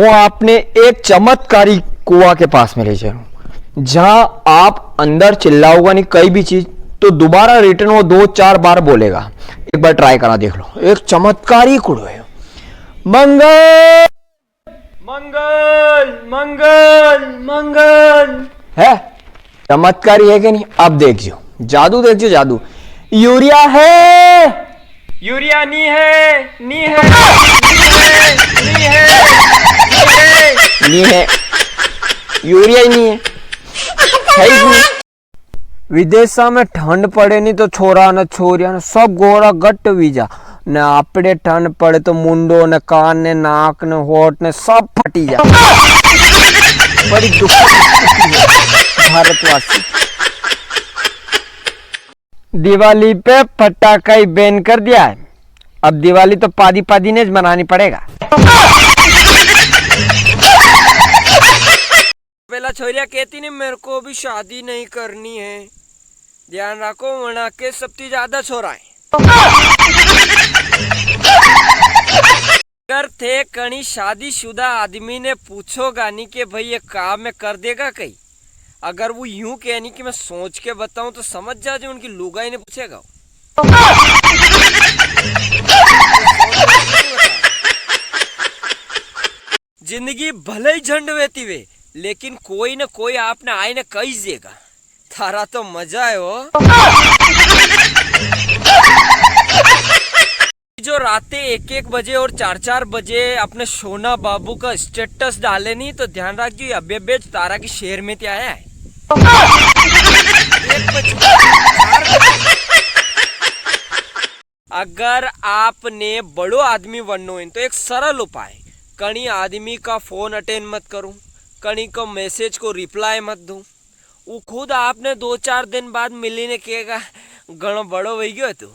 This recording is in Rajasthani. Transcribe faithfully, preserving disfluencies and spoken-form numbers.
वो आपने एक चमत्कारी कुआ के पास में ले जा रहा हूँ, जहाँ आप अंदर चिल्लाओगा नहीं कई भी चीज, तो दोबारा return वो दो चार बार बोलेगा। एक बार try करा देख लो, एक चमत्कारी कुड़ो है। मंगल, मंगल, मंगल, मंगल। है? चमत्कारी है कि नहीं? अब देख जो, जादू देख जो, जादू। यूरिया है? यूरिया नी है, नी है, नी है, नी है, नी है। नी है। यूरिया ही नी है। है ही नहीं। विदेशा में ठंड पड़े नी तो छोरा ने छोरिया ने सब गोरा गट वीजा, ने आपड़े ठंड पड़े तो मुंडो ने कान ने नाक ने होठ ने सब फटी जा। बड़ी दुख की स्थिति है भारतवासी। दिवाली पे फटाका ही ban कर दिया है, अब दिवाली तो पादी पादी ने ज मनानी पड़ेगा। पेला छोरिया कहती नी, मेरे को भी शादी नहीं करनी है। ध्यान राखो, वणा के सबती ज्यादा छोरा है। अगर थे कणी शादीशुदा आदमी ने पूछोगा नी कि भाई ये काम में कर देगा कई, अगर वो यूं कहे नी कि मैं सोच के बताऊं, तो समझ जा जो उनकी लुगाई ने पूछेगा। जिंदगी भले ही झंड वेती वे, लेकिन कोई न कोई आपने आईने कही जेगा, थारा तो मजा है हो। जो राते एक एक बजे और चार चार बजे अपने सोना बाबू का status डाले नी, तो ध्यान राखजो, अबे अबे तारा की शेर में ते आया है। एक बजे, चार बजे। अगर आपने बड़ो आदमी बननो है, तो एक सरल उपाय, कणी आदमी का फोन attend मत करूं, कणी का message को reply मत दूं। वो खुद आपने दो चार दिन बाद मिली ने कहेगा, "घणो बड़ो हो गयो तू।"